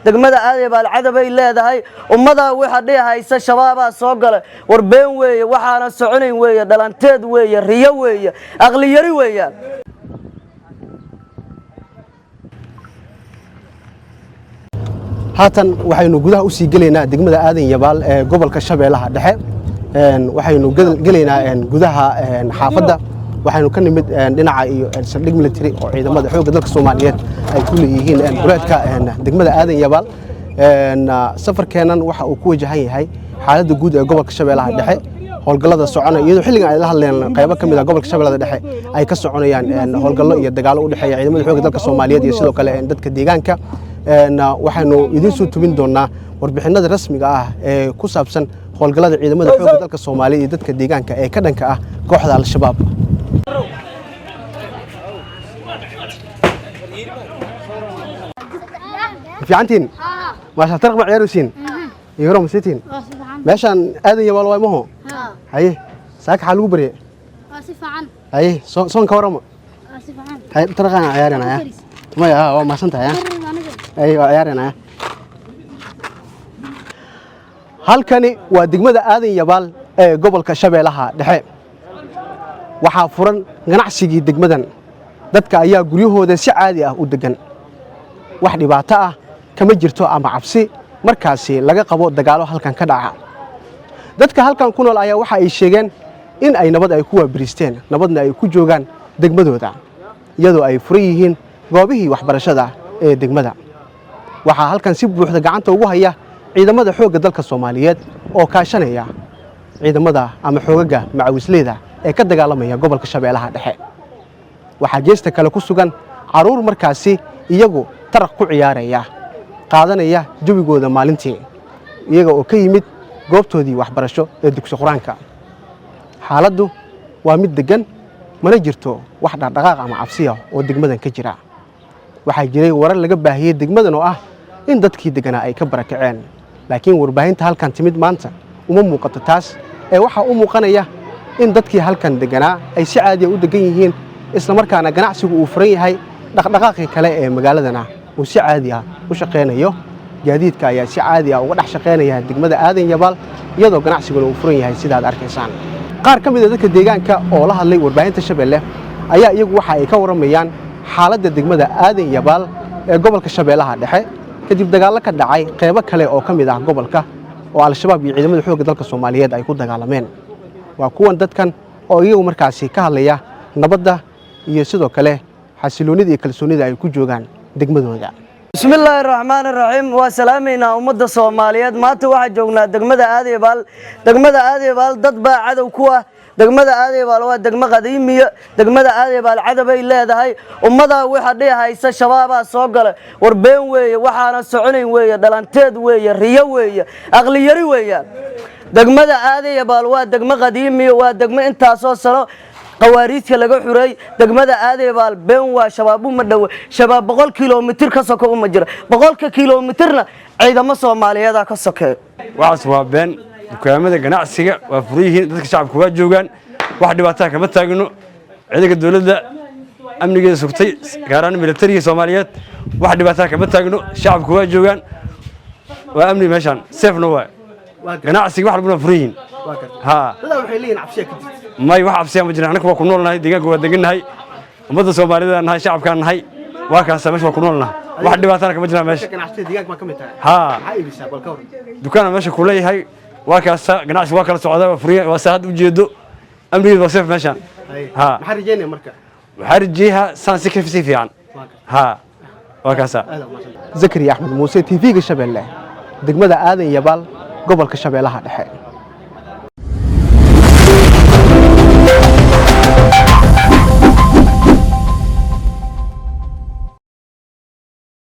Degmada Aadan Yabaal cadabay leedahay. Ummadaa waxa dhihi haysa Shabaabaa soo galay. War been weeye, waxaana soconayn weeye, dhalanteed weeye, riyo weeye, aqliyari weeyaan. Haatan waxaynu gudaha u sii gelaynaa degmada Aadan Yabaal ee gobolka Shabeellaha Dhexe. Waxaynu gelaynaa gudaha xaafadda. Waxaynu ka nimid dhinaca iyo saldhig military oo ciidamada xoogga dalka Soomaaliyeed ay ku leeyihiin duleedka degmada Aadan Yabaal. Safarkeennan waxa uu ku wajahan yahay xaaladda guud ee gobolka Shabeellaha Dhexe, howlgallada soconaya, iyadoo xilligan ay la hadleen qaybo ka mid ah gobolka Shabeellada Dhexe ay ka soconayaan howlgallo iyo dagaallo u dhexeeya ciidamada xoogga dalka Soomaaliyeed iyo sidoo kale dadka deegaanka. Waxaynu idiin soo tubin doonaa warbixinada rasmiga ah ee ku saabsan howlgallada ciidamada xoogga dalka Soomaaliyeed iyo dadka deegaanka ee ka dhanka ah kooxda Al-Shabaab. Fiicantiin, maasha, taraq ma ciyaaraysiin iyo hore masiitiin meeshaan Aadan Yabaal waay maho. Haye, saaka xaa lagu barye? Haye, soon ka warama. Haye, taraqaan ciyaaranaya maya? Waa mahadsan tahay. Haye, waa ciyaaranaya. Halkani waa degmada Aadan Yabaal ee gobolka Shabeellaha Dhexe. Waxaa furan ganacsigii degmadan. Dadka ayaa guryahooda si caadi ah u deggan. Wax dhibaato ah kama jirto ama cabsi markaasi laga qabo dagaallo halkan ka dhaca. Dadka halkan ku nool ayaa waxa ay sheegeen in ay nabad ay ku waabiriisteen, nabadna ay ku joogaan degmadooda, iyadoo ay furan yihiin goobihii waxbarashada ee degmada. Waxaa halkan si buuxda gacanta ugu haya ciidamada xoogga dalka Soomaaliyeed oo kaashanaya ciidamada ama xoogagga macawisleyda ee ka dagaalamaya gobolka Shabeellaha Dhexe. Waxaa geesta kale ku sugan carruur markaasi iyagu taraq ku ciyaaraya, qaadanaya jawigooda maalintii, iyaga oo ka yimid goobtoodii waxbarasho ee dugsi qur-aanka. Xaaladdu waa mid deggan, mana jirto wax dhaqdhaqaaq ama cabsiya oo degmadan ka jira. Waxaa jiray warar laga baahiyey degmadan oo ah in dadkii degganaa ay ka barakaceen, laakiin warbaahinta halkan timid maanta uma muuqato taas ee waxaa u muuqanaya in dadkii halkan degganaa ay si caadiya u deggan yihiin, islamarkaana ganacsigu uu furan yahay, dhaqdhaqaaqii kale ee magaaladana uu si caadi ah u shaqaynayo. Gaadiidka ayaa si caadi ah uga dhex shaqaynaya degmada Aadan Yabaal, iyadoo ganacsiguna uu furan yahay, sidaad arkaysaan. Qaar ka mid a dadka deegaanka oo la hadlay warbaahinta Shabeelle ayaa iyagu waxa ay ka warramayaan xaaladda degmada Aadan Yabaal ee gobolka Shabeellaha Dhexe kadib dagaallo ka dhacay qeybo kale oo ka mid ah gobolka oo Al-Shabaab iyo ciidamada xoogga dalka Soomaaliyeed ay ku dagaalameen. Waa kuwan dadkan oo iyagu markaasi ka hadlaya nabadda iyo sidoo kale xasiloonnida iyo kalsoonida ay ku joogaan degmadooda. Bismillaahi raxmaani raxiim. Waa salaamaynaa ummadda Soomaaliyeed. Maanta waxaa joognaa degmada Aadan Yabaal. Degmada Aadan Yabaal dad baa cadow ku ah. Degmada Aadan Yabaal waa degmo qadiimiya. Degmada Aadan Yabaal cadabay leedahay. Ummadaa waxa dhihi haysa Shabaabaa soo galay. War been weeye, waxaana soconayn weeye, dhalanteed weeye, riyo weeye, aqliyari weeyaan. Degmada Aadan Yabaal waa degmo qadiimiya, waa degmo intaasoo sano qawaariijka laga xureey. Degmada Aadan Yabaal been waa, Shabaab uma dhowe. Shabaab 100 kilomitir ka soko uma jira. 100-ka kilomitirna ciidamo Soomaaliyeeda ka sokeeyo. Waxaas waa been. Dukaamada ganacsiga waa furan yihiin, dadka shacabka waa joogaan, wax dhibaataa kama taagno. Ciidanka dowladda amnigeeda sugtay, gaar ahaan militariga Soomaaliyeed, wax dhibaataa kama taagno. Shacabku waa joogaan, waa amni meeshaan, safe-na waa ganacsiga, wax walbana waa furan yihiin. Ha. Dadaa waxay leeyihin cabsiya ka jirta. May, wax cabsiya ma jiraan. Annaka waa ku noolnahay deegaanka, waa degannahay, ummadda Soomaalida nahay, shacabkaan nahay. Waa kaasa, meesha waa ku noolnahay, wax dhibaatana kama jiraan meesha. Ganacsatada deegaanka ma ka mid tahay? Haa. Maxaa iibisaa, bal ka waran? Dukaana meesha ku leeyahay. Waa kaasa, ganacsi waa kala socdaa, waa furiya, waa saa hadda ujeedo. Amnigeedu waa safe meeshaan. Ha. Maxaa rajeynaya marka? Waxaa rajeeyaa saan si ka sii fiican. Ha, waa kaasa. Zakariya Axmed Muuse, TV-ga Shabeelle, degmada Aadan Yabaal, gobolka Shabeellaha Dhexe.